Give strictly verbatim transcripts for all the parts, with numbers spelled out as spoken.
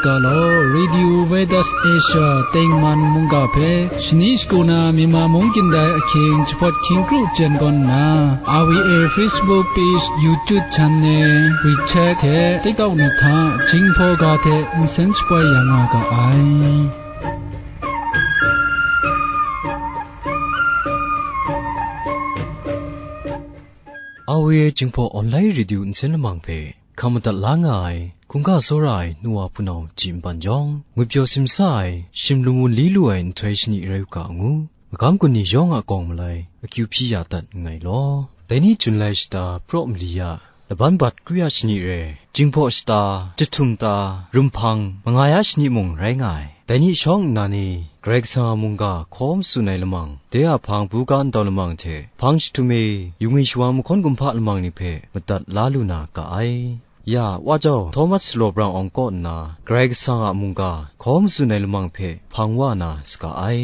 Galaw, Radio Vedas Asia tengman mungga hpe shani shagu na Myanmar mung kyindai ahkying jahpawt hkying kru jen gawn nna, R V A Facebook page, YouTube channel, WeChat hte TikTok ni hta Jinghpaw ga hte nsen shapoi ya nga ga ai. R V A Jinghpaw Online Radio nsen lamang hpe hkam madat la nga ai, hkungga tsawra ai nu wa hpunau ji npan jawng, ngwipyaw simsa ai, shim lung wun li lu ai nhtoi shani rai u ga ngu, magam kun ni yawng a gawng malai akyu hpyi ya dat nngai law. Dai ni Jun lai shata praw mali ya, laban bat kru ya shani re, Jinghpaw shata, jahtum ta, rumhpang, manga ya shani mung rai nga ai. Dai ni shawng nna ni, Karai Kasang a mungga hkaw matsun ai lamang, de a hpang buga ntau lamang hte, hpang jahtum e, yung e shawa mahkawn kumhpa lamang ni hpe madat la lu na ga ai. Ya, wa jau, Thomas Sulaw Brang Awng kaw nna, Karai Kasang a mungga hkaw matsun ai lamang hpe hpang wa na saga ai.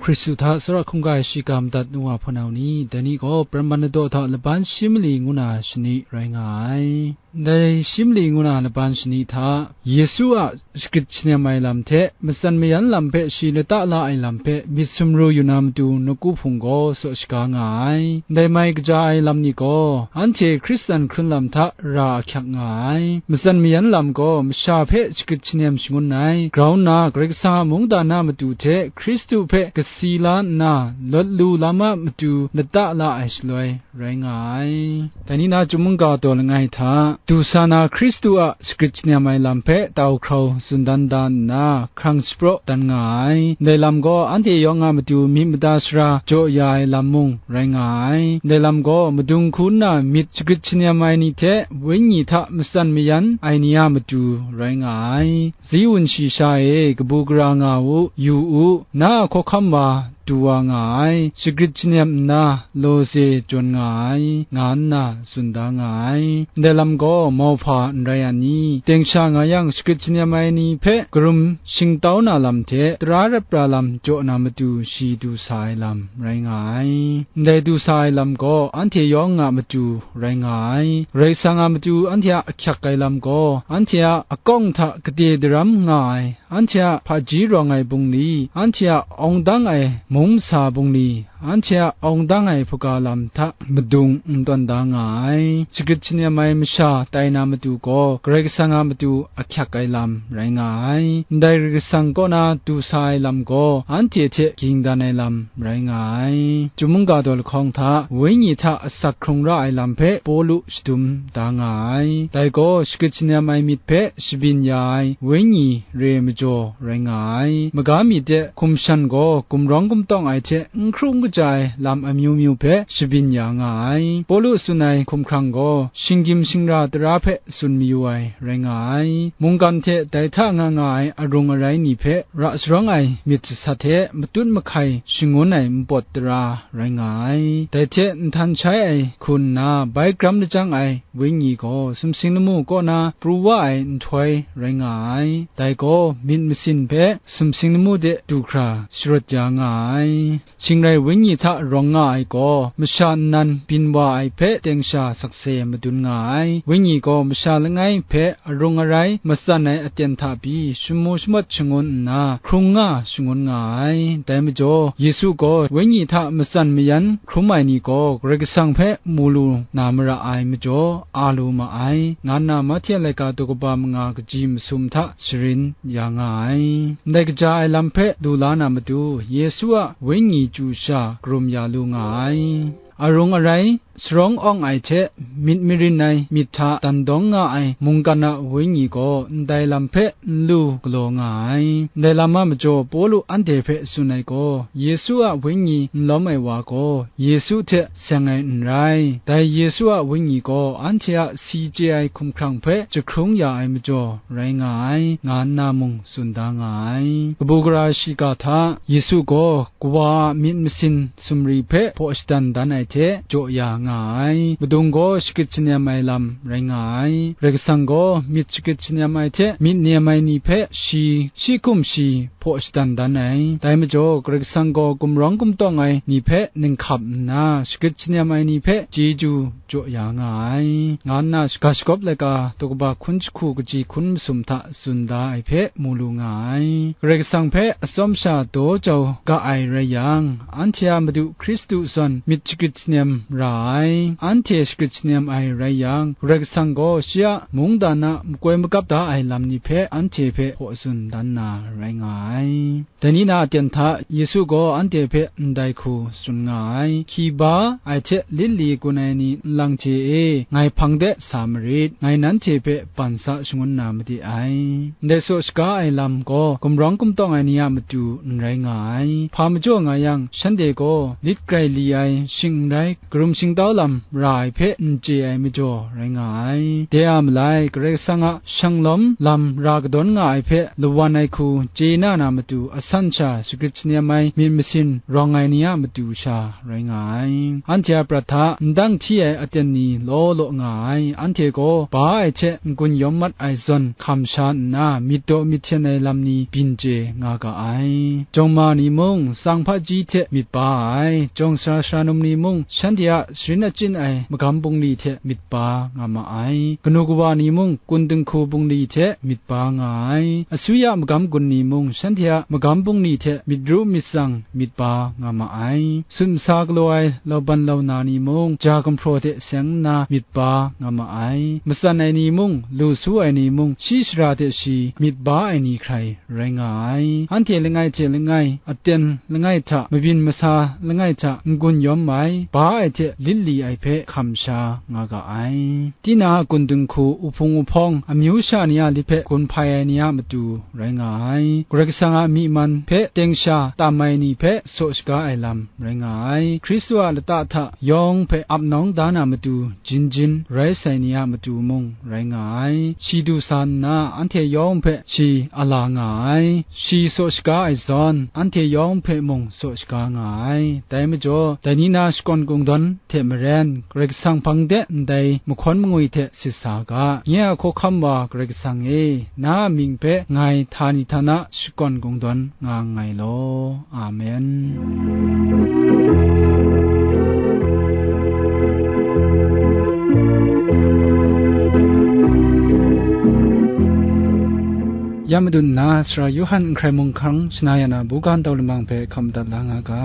Hkristu hta tsawra hkungga ai shiga madat nu wa hpunau ni, dai ni gaw Praman Ladaw hta laban shi mali ngu na shani rai nga ai. Ndai shi mali ngu na laban shani hta, Yesu a shagrit shanem ai lam hte, matsan mayan lam hpe shi lata la ai lam hpe, myit sumru yu na matu nawku hpung gaw saw shaga nga ai. Ndai mai kaja ai lam ni gaw, anhte Hkristan hkrun lam hta ra ahkyak nga ai. Matsan mayan lam gaw, masha hpe shagrit shanem shangun ai, grau nna Karai Kasang a mungdan a matu hte Hkristu hpe kasi la nna, lawt lu lam a matu lata la ai shaloi, rai nga ai. Dai ni na Chyum mungga daw langai hta, du sa na Hkristu a shagrit shanem ai lam hpe tau hkrau tsun dan da nna, hkrang shapraw dan nga ai. Ndai lam gaw anhte yawng a matu myit mada sara jaw ya ai lam mung rai nga ai. Ndai lam gaw madung hku nna myit shagrit shanem ai ni hte Wenyi hta matsan mayan ai ni a matu rai nga ai. Ziwun shayi sha e kabu gara nga u, yu u, na a hkawhkam wa du wa nga ai, shagrit shanem nna lawze jawn nga ai, nga nna tsun da nga ai. Ndai lam gaw mauhpa n rai a ni? Teng sha nga yang, shagrit shanem ai ni hpe karum shingtau na lam hte, tara rap ra lam jaw na matu shi du sa ai lam rai nga ai. Ndai du sa ai lam gaw anhte yawng a matu rai nga ai. Karai Kasang a matu anhte a ahkyak ai lam gaw, anhte a akawng hta gade daram nga ai, anhte a hpaji rawng ai bungli, anhte a awng dang ai mung masa bungli, anhte a awng dang ai hpaga lam hta madung n tawn da nga ai. Shagrit shanem ai masha tai na matu gaw, Karai Kasang a matu ahkyak ai lam rai nga ai. Ndai Karai Kasang kaw na du sa ai lam gaw, anhte hte ging dan ai lam rai nga ai. Chyum mungga daw lahkawng hta, Wenyi hta asak hkrung ra ai lam hpe Pawlu shadum da nga ai. Dai gaw, shagrit shanem ai myit hpe shabyin ya ai Wenyi re majaw rai nga ai. Maga myit de hkum shan gaw gumrawng gumtawng ai hte n hkru n kaja ai lam amyu myu hpe shabyin ya nga ai. Pawlu tsun ai hkumhkrang gaw, shinggyim shingra tara hpe tsun mayu ai rai nga ai. Mungkan hte dai hta nga nga ai arung arai ni hpe ra sharawng ai myit sasat hte matut mahkai shangun ai npawt tara rai nga ai. Dai hte nhtan shai ai hku nna bai gram lajang ai Wenyi gaw sumsing lamu kaw na pru wa ai nhtoi rai nga ai. Dai gaw myit masin hpe sumsing lamu de du hkra sharawt ya nga ai. Shing rai Wenyi hta rawng nga ai gaw, masha nnan byin wa ai hpe teng sha sakse madun nga ai. Wenyi gaw masha langai hpe arung arai matsan ai aten hta pyi shamu shamawt shangun nna, hkrung nga shangun nga ai. Dai majaw, Yesu gaw Wenyi hta matsan mayan hkrum ai ni gaw Karai Kasang hpe mu lu na mara ai majaw, a lu ma ai, nga nna Mahte laika daw kaba manga kaji masum hta sharin ya nga ai. Ndai kaja ai lam hpe lu la na matu, Yesu a Wenyi chyu sha karum ya lu nga ai. Arung arai, sarawng awng ai hte myit marin ai myit hta dan dawng nga ai mungkan a Wenyi gaw ndai lam hpe n lu galaw nga ai. Ndai lam a majaw, Pawlu anhte hpe tsun ai gaw, Yesu a Wenyi n lawm ai wa gaw, Yesu hte seng ai n rai. Dai Yesu a Wenyi gaw anhte a si chye ai hkumhkrang hpe jahkrung ya ai majaw rai nga ai, nga nna mung tsun da nga ai. Kabu gara shiga hta Yesu gaw Kawa a myit masin sumri hpe hpaw shadan dan ai hte jaw ya nga ai. Madung gaw shagrit shanem ai lam rai nga ai. Karai Kasang gaw myit shagrit shanem ai hte myit nem ai ni hpe shi, shi hkum shi hpaw shadan dan ai. Dai majaw, Karai Kasang gaw gumrawng gumtawng ai ni hpe ninghkap nna, shagrit shanem ai ni hpe chyeju jaw ya nga ai, nga nna shaga shagawp laika daw kaba hkun jahku kaji hkun masum hta tsun da ai hpe mu lu nga ai. Karai Kasang hpe atsawm sha daw jau ga ai rai yang, anhte a Madu Hkristu zawn myit shagrit shanem ra ai. Anhte shagrit shanem ai rai yang, Karai Kasang gaw shi a mungdan a makoi magap da ai lam ni hpe anhte hpe hpaw tsun dan na rai nga ai. Dai ni na aten hta Yesu gaw anhte hpe ndai hku tsun nga ai, hki ba ai hte lit li gun ai ni nlang hte e, ngai hpang de sa marit, ngai nanhte hpe ban sa shangun na made ai. Ndai saw shaga ai lam gaw gumrawng gumtawng ai ni a matu n rai nga ai. Hpa majaw nga yang, shanhte gaw lit grai li ai, shing n rai, karum shingtau lam ra ai hpe n chye ai majaw rai nga ai. De a malai, Karai Kasang a shanglawm lam ra kadawn nga ai hpe lawan ai hku chye na na matu, asan sha shagrit shanem ai myit masin rawng ai ni a matu sha rai nga ai. Anhte a prat hta ndang hti ai aten ni law law nga ai. Anhte gaw ba ai hte n-gun yawm mat ai zawn hkam sha nna, myit daw myit hten ai lam ni byin chye nga ga ai. Jawng ma ni mung, tsang hpaji hte myit ba ai, jawng sara sara num ni mung, shanhte a sharin achyin ai magam bungli hte myit ba nga ma ai. Kanu kawa ni mung, kun dinghku bungli hte myit ba nga ai. Asuya magam gun ni mung, shanhte a magam bungli hte myit ru myit tsang myit ba nga ma ai. Sut masa galaw ai lauban launa ni mung, ja gumhpraw hte seng nna myit ba nga ma ai. Matsan ai ni mung, lu su ai ni mung, shi shara hte shi myit ba ai ni hkrai rai nga ai. Anhte langai hte langai, aten langai hta, mabyin masa langai hta n-gun yawm ai, ba ai hte lit li ai hpe hkam sha nga ga ai. Tinang a kun dinghku, uhpung uhpawng, amyu sha ni a lit hpe gun hpai ai ni a matu rai nga ai. Karai Kasang a myi man hpe teng sha tam ai ni hpe saw shaga ai lam rai nga ai. Hkristu a lata hta yawng hpe ap nawng da na matu jin jin rai sai ni a matu mung rai nga ai. Shi du sa nna, anhte yawng hpe shi a la nga ai. Shi saw shaga ai zawn, anhte yawng hpe mung saw shaga nga ai. Dai majaw, dai ni na shakawn kungdawn hte maren, Karai Kasang hpang de ndai mahkawn mangwi hte sit sa ga. Nye a hkawhkam wa Karai Kasang e, na a mying hpe ngai htani htana shakawn kungdawn nga nngai law. Amen. Ya madun nna, Sara Yawhan n hkrai mung hkang shana ya na buga ntau lamang hpe hkam dat la nga ga.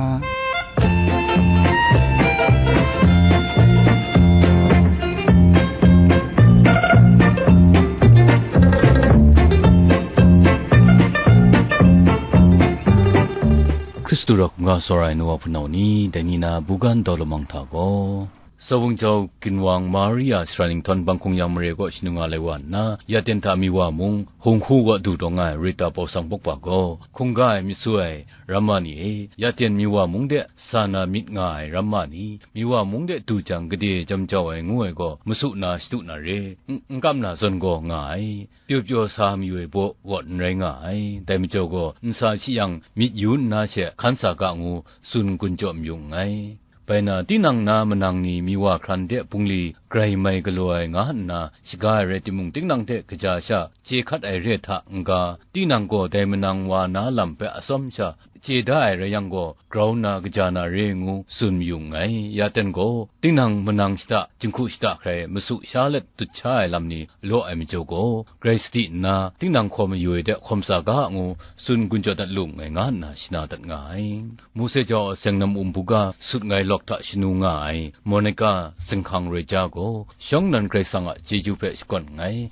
Hkristu rawk n-ga tsawra ai nu wa hpunau ni, dai ni na buga ntau lamang hta gaw, Sawung jau ginwang Maria shara ninghtawn banghkung yang mare kaw shanu nga lai wa nna, ya ten hta mi wa mung, hung hku wa du dawng ai Rita Pausang Pawkpa gaw, hkungga ai myit su ai ramma ni e, ya ten mi wa mung de sa na myit nga ai ramma ni, mi wa mung de du jang gade jam jau ai ngu ai gaw, masu na shadu na re, n-, n kam na zawn gaw nga ai, pyaw pyaw sa mayu ai baw gaw n rai nga ai, dai majaw gaw, n sa shi yang myit yu nna she hkan sa ga ngu, tsun gun jaw mayu nngai. Bai na, tinang na manang ni mi wa hkran de bungli grai mai galaw ai nga nna shaga ai rai timung, tinang hte kaja sha chye hkat ai re hta n-ga, tinang gaw dai manang wa na lam hpe atsawm sha chye da ai rai yang gaw, grau nna kaja na re ngu tsun mayu nngai. Ya ten gaw, tinang manang shada, jinghku shada hkrai masu sha let dut sha ai lam ni law ai majaw gaw, grai sadi nna, tinang hkaw mayu ai de hkawm sa ga ngu tsun gun jaw dat lu nngai, nga nna shana dat nga ai. Mose jau a seng nam um buga sut ngai lawk hta shanu nga ai Monica zinghkang roi ja gaw, shawng nnan Karai Kasang a chyeju hpe shakawn nngai.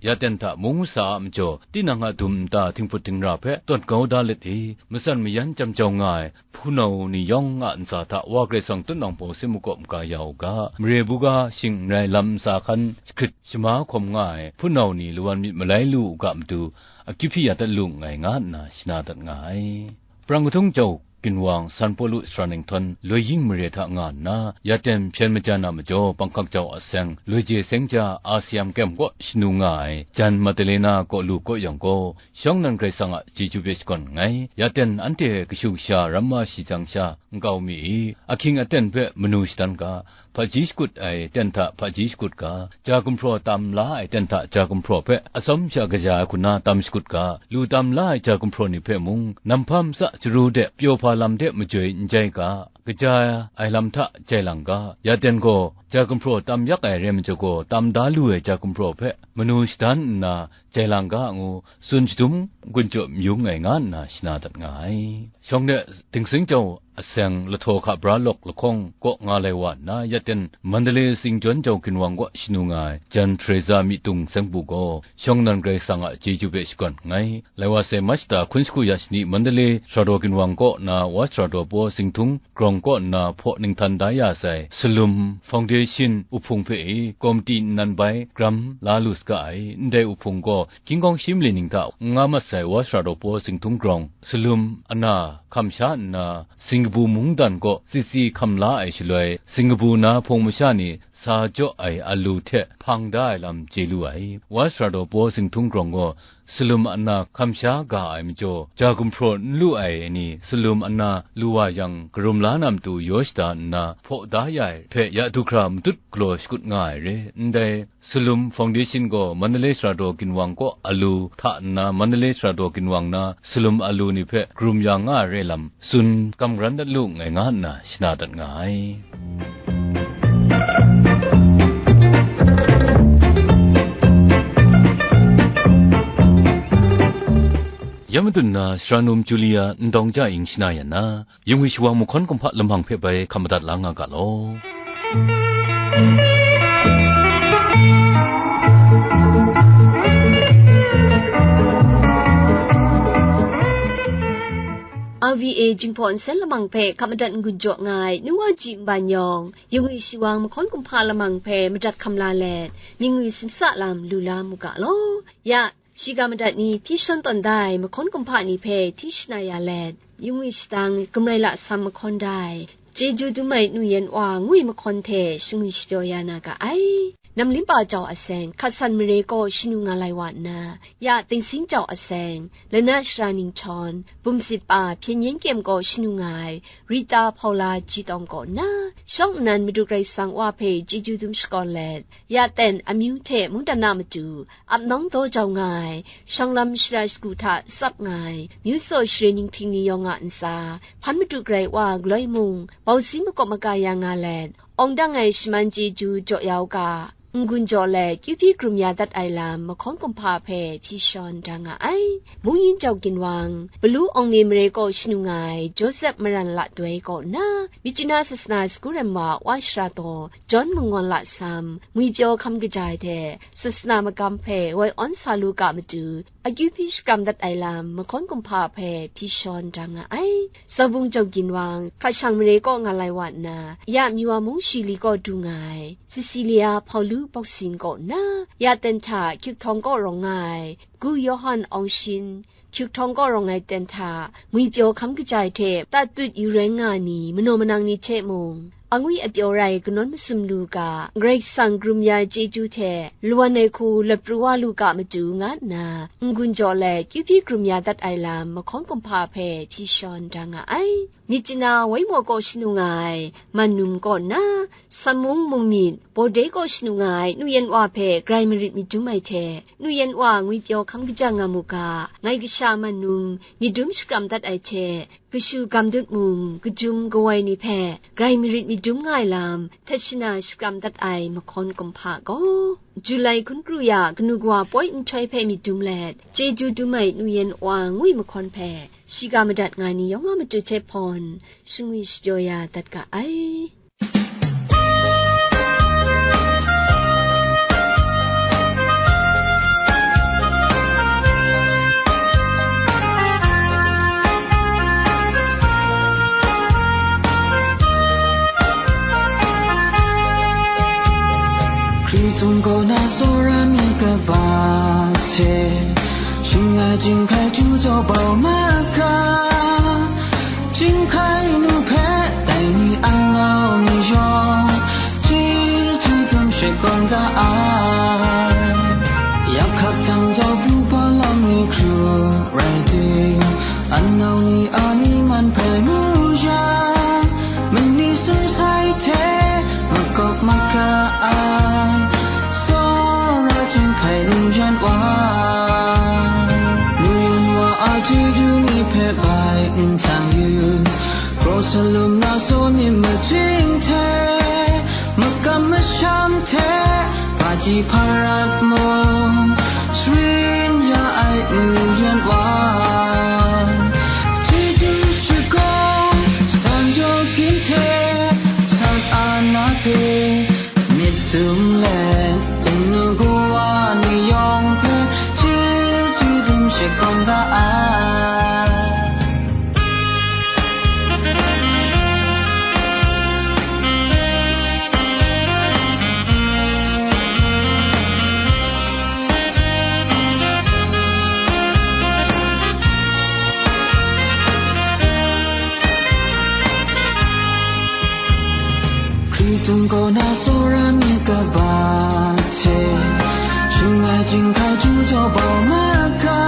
Ya ten hta mung masa a majaw, tinang a dum nta, htinghput htingra hpe tawn kau da let i, matsan mayan jam jau nga ai hpunau ni yawng a ntsa hta Wa Karai Kasang tutnawng hpung sin makawp maga ya u ga, mare buga shing n rai lam ntsa hkan jahkrit shama hkawm nga ai hpunau ni lawan myit malai lu u ga matu, akyu hpyi ya dat lu nngai, nga nna shana dat nga ai. Prang kahtung jau Ginwang, San Pawlu sara ninghtawn loi ying mare hta nga nna, ya ten hpyen majan a majaw, panghkak jau a seng, loi je seng ja, Asiam Kem kaw shanu nga ai, jan Madalena kaw lu kaw yawng gaw, shawng nnan Karai Kasang a chyeju hpe shakawn nngai. Ya ten anhte kashu kasha ramma shi jang sha, nkau mi i, ahkying aten hpe manu shadan ga, hpaji shakut ai ten hta hpaji shakut ga, ja gumhpraw tam la ai ten hta ja gumhpraw hpe atsawm sha kaja ai hku na tam shakut ga, lu tam la ai ja gumhpraw ni hpe mung, namhpa matsa chyaru de pyaw hpa lam de majoi n jai ga, kaja ai lam hta jai lang ga, ya ten gaw ja gumhpraw tam yak ai re majaw gaw, tam da lu ai ja gumhpraw hpe manu shadan nna jai lang ga ngu, tsun shadum gun jaw mayu nngai nga nna shana dat nga ai. Shawng de Dingsing Jau a seng lahtaw hka bra lawk lahkawng kaw nga lai wa nna, ya ten Mandalay Singjawn Jau Ginwang kaw shanu nga ai jan Teresa Myitung Seng Bu gaw, shawng nnan Karai Kasang a chyeju hpe shakawn nngai. Lai wa sai March da hkun shagu ya shani Mandalay Saraw Ginwang kaw na Wa Saraw Paw Singthung Grawng kaw nna hpaw ninghtan da ya sai Salum Foundation uhpung hpe e komiti nnan bai gram la lu saga ai. Ndai uhpung gaw King Kong shi mali ning hta n nga mat sai Wa Saraw Paw Singthung Grawng, Salum ana hkam sha nna, Singkabu mungdan kaw tsitsi hkam la ai shaloi, Singkabu na hpung masha ni sa jaw ai alu hte hpang da ai lam chye lu ai. Wa Saraw Paw Singthung Grawng gaw, Salum ana hkam sha ga ai majaw, ja gumhpraw n lu ai ni, Salum ana lu wa yang, karum la na matu yaw shada nna, hpaw da ya ai hpe, ya du hkra matut galaw shakut nga ai re. Ndai Salum Foundation gaw Mandalay Saraw Ginwang kaw alu hta nna, Mandalay Saraw Ginwang na Salum alu ni hpe karum ya nga ai re lam tsun kamgran dat lu nngai nga nna shana dat nga ai. Ya madun na, Sara Num Julia Ndawng Ja Ing shana yan na, Yungwi shawang mahkawn kumhpa lamang hpe bai hkam madat la nga ga law. R V A Jinghpaw Nsen lamang hpe hkap madat n-gun jaw nga ai, nu wa ji nban yawng, Yungwi shawang mahkawn kumhpa lamang hpe madat hkam la let, myingwi simsa lam lu la mu ga law. Ya, shiga madat ni hpyi shawn tawn da ai mahkawn kumhpa ni hpe hti shana ya let, yungwi shadang gumrai lasam mahkawn da ai, chyeju dum ai nu yan wa ngwi mahkawn hte shangwi shapyaw ya na ga ai. Namlimpa jau a seng, hkat san mare kaw shanu nga lai wa nna, ya Dingsing jau a seng, lanat shara ninghtawng, bumsit pa hpyen yen kyem kaw shanu nga ai, Rita Hpaula Jitawng kaw nna, shawng nnan Madu Karai Kasang Wa hpe chyeju dum shakawn let, ya ten amyu hte mungdan a matu, ap nawng daw jau nga ai, shawng lam shara shagu hta tsap nga ai, myu tsaw share ninghpring ni yawng a ntsa, hpan madu grai wa galoi mung, bausi makawp maga ya nga let, awng dang ai shaman chyeju jaw ya u ga, n-gun jaw let, kyu hpyi hkrum ya dat ai lam, mahkawn kumhpa hpe hpyi shawn da nga ai. Mungyin jau ginwang, Palu Awngmi mare kaw shanu nga ai, Joseph Maran Latdoi kaw nna, Myitkyina Sasana Sagu Rem wa Wa Shara Daw, John Mangwan Lasam, ngwipyaw hkam kaja ai hte, Sasana magam hpe woi awn sa lu ga matu, akyu hpyi shakram dat ai lam, mahkawn kumhpa hpe hpyi shawn da nga ai. Zaubung jau ginwang, hka shang mare kaw nga lai wa nna, ya Myiwa mung Shili kaw du nga ai, Cecilia Hpaulu Bawksin kaw nna, ya ten hta Hkyuthawng kaw rawng nga ai, Gu Yawhan Awng Shin, Hkyuthawng kaw rawng ai ten hta, ngwipyaw hkam kaja ai hte, tatut yu rai nga ni, manaw manang ni hte mung, angwi apyaw rai kanawn masum lu ga, Karai Kasang karum ya ai chyeju hte, lawan ai hku lapru wa lu ga matu, nga nna, n-gun jaw let, kyu hpyi hkrum ya dat ai lam, mahkawn kumhpa hpe hpyi shawn da nga ai. Myitkyina Waimaw kaw shanu nga ai, Mannum kaw nna, Sammung Mungmyit, Bawde kaw shanu nga ai, nu yan wa hpe grai marit myit dum ai hte, nu yan wa ngwipyaw hkam kaja nga mu ga, ngai kasha Mannum, myit dum shakram dat ai hte, kashu gam dut mung, kajum kawoi ni hpe, grai marit myit dum nga ai lam, htet shana shakram dat ai mahkawn kumhpa gaw, Julai hkun kru ya kanu kawa poi nhtoi hpe myit dum let, chyeju dum ai nu yan wa ngwi mahkawn hpe, shiga madat nga ni yawng a matu hte hpawn, shangwi shapyaw ya dat ga ai. Ai, yak hkak jang jau bu palawng ni hkru rai ting, anau ni a ni man hpe mu yang, mani sum sai hte makawp maka ai, tsawra chyinghkai nu yan wa, nu yan wa a chyeju ni hpe bai n sang yu, kraw salum na saw myit majing hte, makam masham hte, hpaji hparat mung, sharin ya ai nu yan wa. Chyeju shakawn, san jaw ginhte, san ana hpe, myit dum let, n nu kawa ni yawng hpe, chyeju dum shakawn ga ai. Hkritung kaw na tsawra myit kaba hte, shung ai chyinghkai chyu jaw bau maka,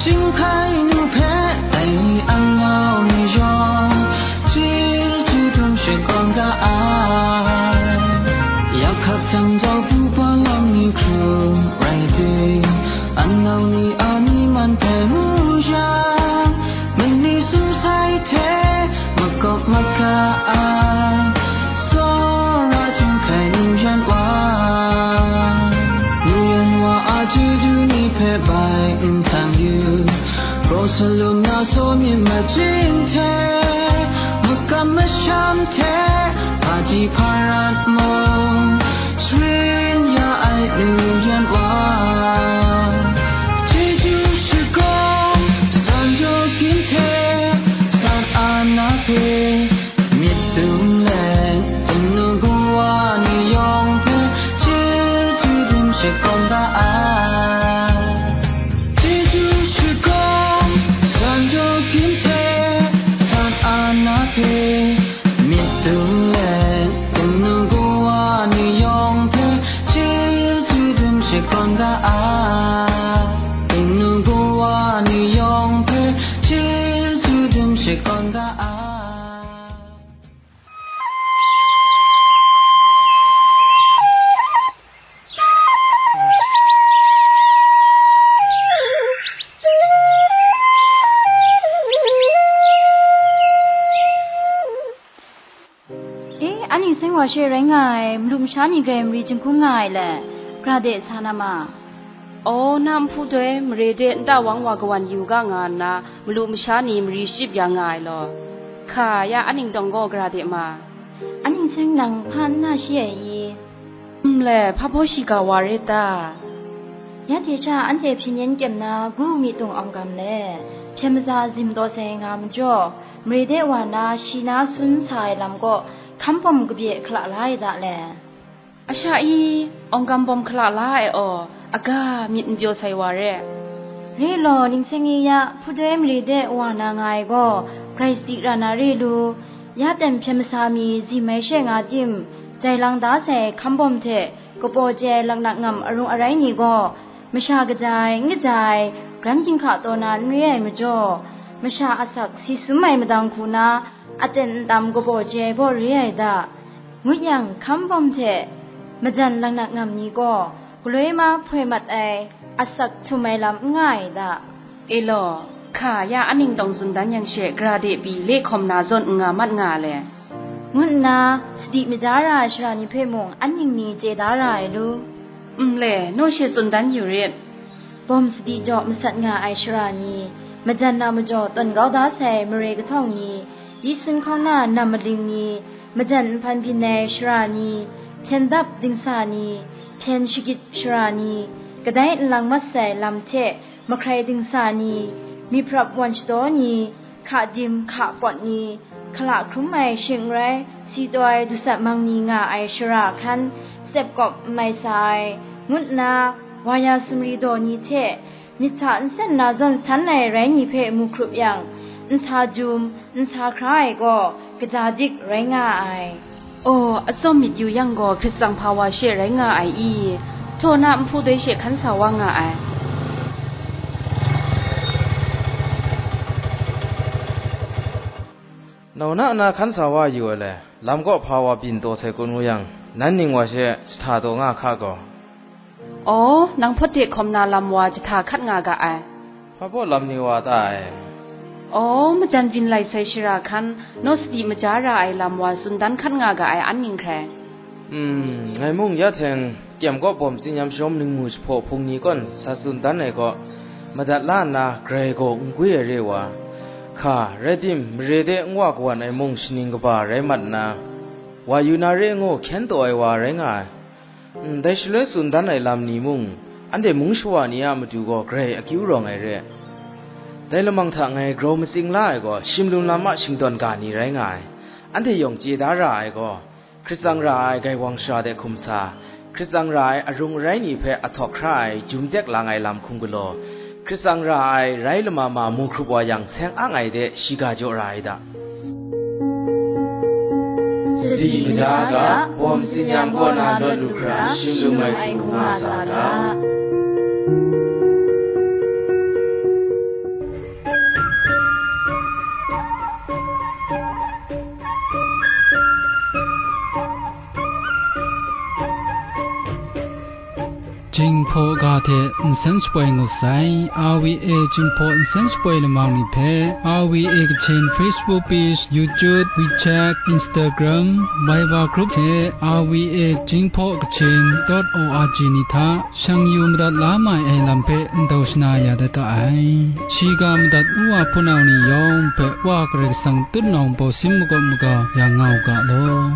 chyinghkai nu hpe dai ni angau ni yawng, chyeju dum shakawn ga ai. Yak hkak jang jau bu palawng ni hkru rai ting, angau ni a ni man hpe mu yang, mani sum sai hte makawp maka ai, tsawra chyinghkai nu yan wa, nu yan wa a chyeju ni hpe bai n sang yu, kraw salum na saw myit majing hte, makam masham hte, hpaji hparat mung, sharin ya ai nu yan wa. Chyeju shakawn, san jaw ginhte, san ana hpe, myit dum let, n nu kawa ni yawng hpe, chyeju dum shakawn ga ai. Chyeju shakawn, san jaw ginhte, san ana hpe, myit dum let, n nu kawa ni yawng hpe, chyeju dum shakawn ga ai. N nu kawa ni yawng hpe, chyeju dum shakawn ga ai. E, anhte seng wa she rai nga ai, malu masha ni grai mari jinghkung nga ai le, gara de sa na ma. Aw, na nhpu doi mare de nta wang wa kawan yu ga nga nna, malu masha ni mari shayip ya nga ai law, hka ya, aning tawng gaw gara de ma. Aning seng nang hpa n na shi ai i? Nle, hpa baw shiga wa re ta? Ya hte sha anhte hpyen yen kyem na, gu mi tung awng gam le, hpyen maza zim taw sai nga majaw, mare de wa na shi na sun sa ai lam kaw, hkam bawm kabye hkala la ai da le. A sha i, awng gam bawm hkala la ai aw, aga myit n pyaw sai wa re. Re law, ningseng e ya, hpudoi mare de wa na nga ai gaw, grai sadi ra na re lu. Ya ten hpyen masa mi zim ai she nga tim, jai lang da sai hkam bawm hte, kabaw chye ai laknak ngam arung arai ni gaw, masha kaja ai, n kaja ai, gran ginhka taw na n re ai majaw, masha asak si sum ai madang hku na, aten ntam kabaw chye ai baw re ai da, ngut yang, hkam bawm hte majan laknak ngam ni gaw, galoi ma hpoi mat ai, asak htum ai lam n nga ai da. E law, hka ya aning tawng tsun dan yang she, gara de pyi le hkawm na zawn n nga mat nga le, ngu nna, sadi maja ra ai sara ni hpe mung aning ni chye da ra ai lu. Nle, naw she tsun dan yu rit. Bawm sadi jaw masat nga ai sara ni, majan na majaw tawn kau da sai mare kahtawng ni, Yesun hkauna nam maling ni, majan nhpan byin ai sara ni, hpyen dap dingsa ni, hpyen shagit sara ni, kadai nlang mat sai lam hte mahkrai dingsa ni, myit hprap wan shadaw ni, hka dim hka pawt ni, hkala hkrum ai shing n rai, si taw ai dusat mang ni nga ai shara hkan, tsep kawp n mai sa ai, ngu nna, wa ya sumri daw ni hte, myit hta nsen na zawn san ai rai ni hpe mu hkrup yang, n sa jum, n sa hkra ai gaw, kaja dik rai nga ai. Aw, atsawm myit yu yang gaw, Hkrit tsang hpa wa she rai nga ai i? Htaw na nhpu doi she hkan sa wa nga ai. Nau na na hkan sa wa yu ai le, lam kaw hpa wa byin taw sai kun ngu yang, nan ning wa she jahta taw nga hka gaw. Aw, nang hpawt de hkawm na lam wa jahta hkat nga ga ai. Hpa baw lam ni wa ta ai? Aw, majan byin lai sai shara hkan, naw sadi maja ra ai lam wa tsun dan hkat nga ga ai an ning hkrai. Hmm, ngai mung ya hteng, kyem kaw bawm tsinyam shawm ningmu jahpaw hpung ni kawn sa tsun dan ai kaw, madat la nna grai gaw n gwi ai re wa, hka, rai tim, mare de n wa kawan ai mung shaning kaba rai mat nna, wa yu na re ngu hkyen taw ai wa rai nga ai. Ndai shaloi tsun dan ai lam ni mung, anhte mung shawa ni a matu gaw grai akyu rawng ai re. Dai lamang hta ngai grau matsing la ai gaw, shimlum lam a shingdawn ga ni rai nga ai. Anhte yawng chye da ra ai gaw, Hkrit tsang ra ai gaiwang shara de hkum sa, Hkrit tsang ra ai arung arai ni hpe ahtawk hkra ai jum tek lang ai lam hkum galaw, Hkrit tsang ra ai rai lama ma mu hkrup wa yang seng ang ai de shiga jaw ra ai da. Sadi maja ga, bawm tsinyam kaw na lawt lu hkra, shim lu ai hku nga sa ga. Jinghpaw ga hte nsen shapoi ngut sai, R V A Jinghpaw nsen shapoi lamang ni hpe, R V A Kachin Facebook page, YouTube, WeChat, Instagram, Viber group hte R V A Jinghpaw Kachin dot O R G ni hta shang yu madat la mai ai lam hpe ndau shana ya dat ga ai. Shiga madat nu wa hpunau ni yawng hpe Wa Karai Kasang tutnawng bawsin makawp maga ya nga u ga law.